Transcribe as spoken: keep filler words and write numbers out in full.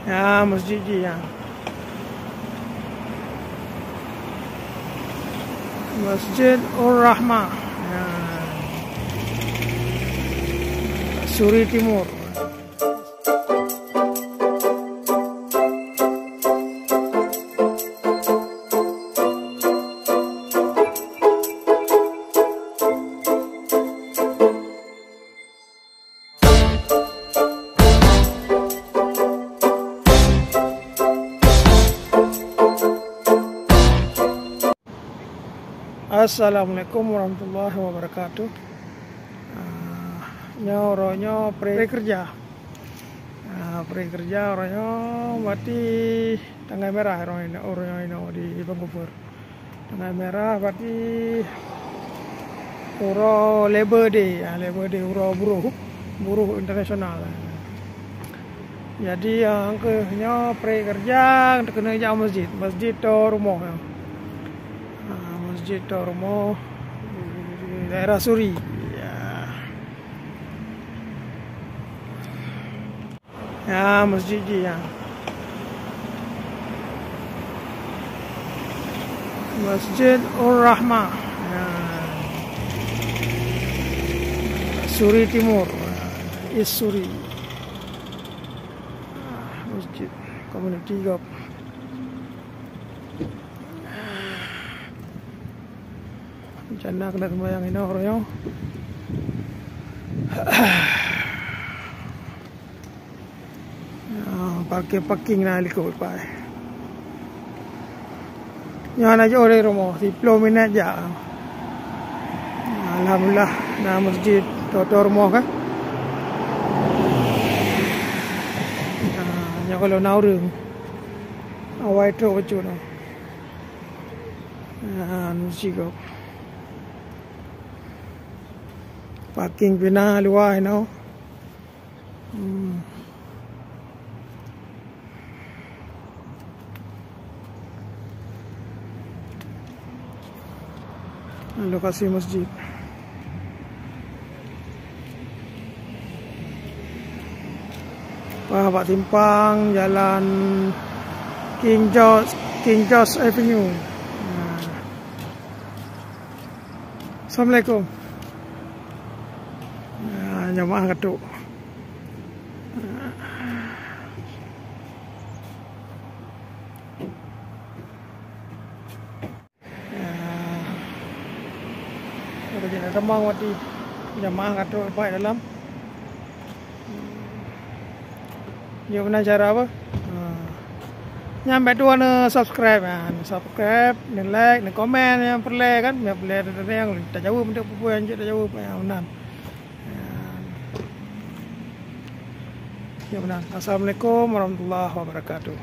Ya, masjid jih ya. Masjid Ur Rahmah. Ya. Suri Timur. Assalamualaikum warahmatullahi wabarakatuh. Ah, nyoe uroe nyoe pre-, pre-kerja. Ah, pre-kerja uroe nyoe berarti tanggai merah uroe nyoe, uroe nyoe di Vancouver. Tanggai merah berarti uroe Labor Day, ah, Labor Day uroe buruh, buruh internasional. Jadi, ah, keuh nyoe pre-kerja keuneuk jak masjid, masjid Toa Rumoh nyoe. Ah, masjid Toa Rumoh, daerah Suri. Ya. Ya, masjid jih ya. Masjid Ur Rahmah. Ya. Suri Timur. East Suri. Ah, masjid community gop. Rencana keuneuk seumayang inoe uroe nyoe. Ah, parking-parking na likot pai. Nyoe na jiôh dari rumoh, siplôh minèt jak. Alhamdulillah, na masjid Toa Rumoh kan. Ah, nyoe kalau na ureueng. Awai trôk bacut nyoe. Ah, masjid kok. Parking pih na luwah inoe. Hmm. Lokasi masjid. Wah, bak simpang jalan King George, King George Avenue. Nah. Assalamualaikum. Ah, jamaah ka trôk. Ah, udah jadi tamang mati. Jamaah ka trôk bak dalam. Nyoe meunan cara apa? Ha. Nyan bèk tuwoe neusubscribe, ha, neusubscribe, neulike, neukomen nyang peureulèe kan, nyang peureulèe tajaweueb, untuk peue-peue nyang jeuet tajaweueb, ha, meunan. Ha. Nyoe meunan. Assalamualaikum warahmatullahi wabarakatuh.